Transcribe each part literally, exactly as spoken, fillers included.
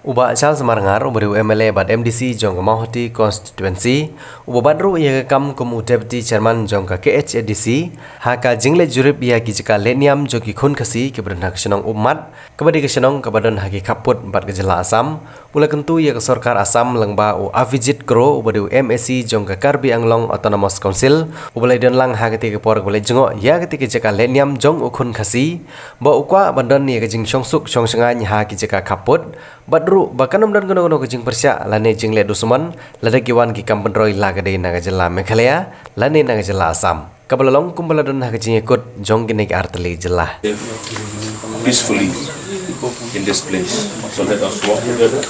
U Bah Charles Marngar, uba dei u M L A bad M D C jong ka Mawhati Constituency, uba bat ruh ïa ka kam kum u Deputy Chairman jong ka K H A D C, ha ka jingleit jurip ïa ki jaka lehniam jong ki khun Khasi kiba don ha ka shnong Ummat, kaba dei ka shnong kaba don ha ki khappud bad ka jylla Assam, u la kyntu ïa ka sorkar Assam lyngba u Avijit Kro, uba dei u M A C jong ka Karbi Anglong Autonomous Council, uba la ïadon lang ha katei ka por kaba leit jngoh ïa katei ka jaka lehniam jong u khun Khasi, ba u kwah ban don ïa ka jingshongsuk shongshngaiñ ha ki jaka khappud, bad ruh ba kan ym don kano kano ka jingpyrshah lane jingleh dusmon lada ki wan ki kam pynroi, la ka dei na ka jylla Meghalaya lane na ka jylla Assam. Kaba la long kumba la don ha ka jingïakut jong kine ki artylli jylla. Peacefully in this place. So let us work together.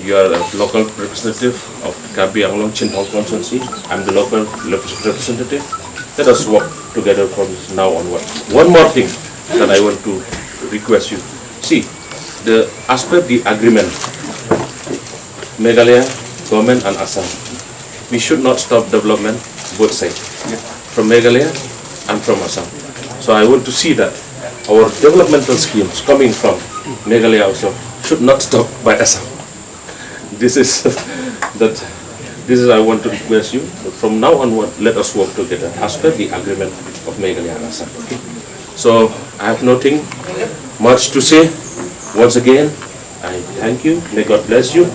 You are a local representative of Karbi Anglong Chinthong constituency. I'm the local rep- representative. Let us work together from now onward. One more thing that I want to request you. See, the as per the agreement, Meghalaya government and Assam, we should not stop development both sides, from Meghalaya and from Assam. So I want to see that our developmental schemes coming from Meghalaya also should not stop by Assam. This is that this is I want to request you. From now onward, let us work together as per the agreement of Meghalaya and Assam. Okay? So I have nothing much to say. Once again, I thank you. May God bless you.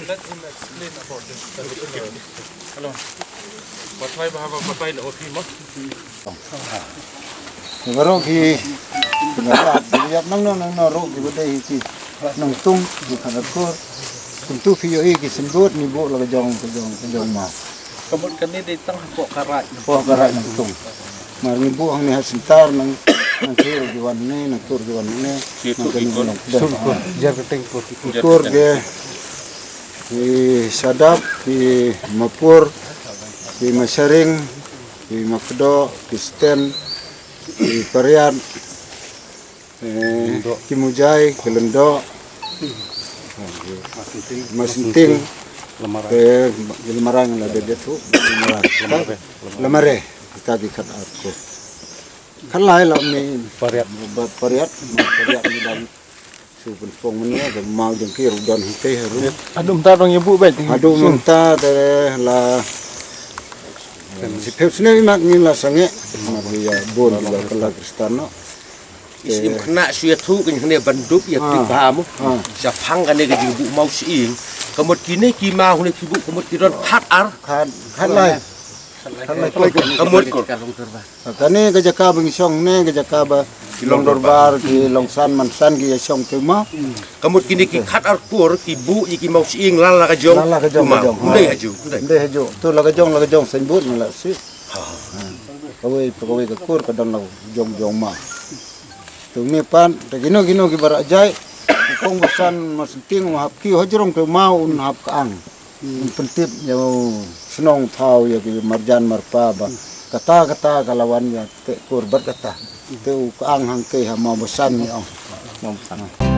Let him explain about this. Hello. Batai ba haba batai na oti mo. Baroh ki, ki ïap nangno nangno ruh ki ba dei ki nongtung ki khana kur. Kumtu phi ïohi ki symbud ngi buh la ka jong ka jong ka jong ma. Ka mut kane dei tang hapoh ka raid. Hapoh ka raid nongtung. Mar ngi buh hangne ha center nang nang tur ki wan ne nang tur ki wan ne. Nang kane nong. Jar ka teng kur. Kur ke. Ki Sadap, ki Mapur, ki Masharing, ki Makdo, ki Sten, ki Pariat, eh, ki Mujai, ki Lendo, Masinting, eh, ki Lamarang la dei tu, Lamarang. Lamare, kita ki khat ar ko. Khat lai la ni Pariat, Pariat, Pariat ni dang. Su pynpong mane ka mau jong ki ruh don hangtei harum. Haduh mynta dang ïa buh beit. Haduh mynta te la. Si pep sne mak ngin la sangeh. Mak ïa bun la ka la Kristan no. Isim khna su ïa thu kin hne ban dup ïa tik ba mo. Sha phang kane ka jingbuh mau sing. Ka mut kine ki mau hne ki buh ka mut ki don khat ar. Khat khat lai. Khat lai. Ka mut. Kane ka jaka ba ngi shong ne ka jaka ba ki long dorbar ki long san man san ki ïa shong te ma. Ka mut kine ki khat ar kur ki buh ïa ki mau sing la la ka jong. La la ka jong. Ndei haju. Ndei haju. Tu la ka jong la ka jong saiñ bud la si. Kawei kawei ka kur ka don la jong jong ma. Tu ni pan te kino kino ki barak jai. Kong ba san ma senting ma hap ki hajrong te ma un hap ka ang. Pyntip ïa u shnong thaw ïa ki marjan marpa ba kata kata ka la wan ïa te kur bad kata te u ka ang hangtei ha Mawbasan ïa ong. Mawbasan.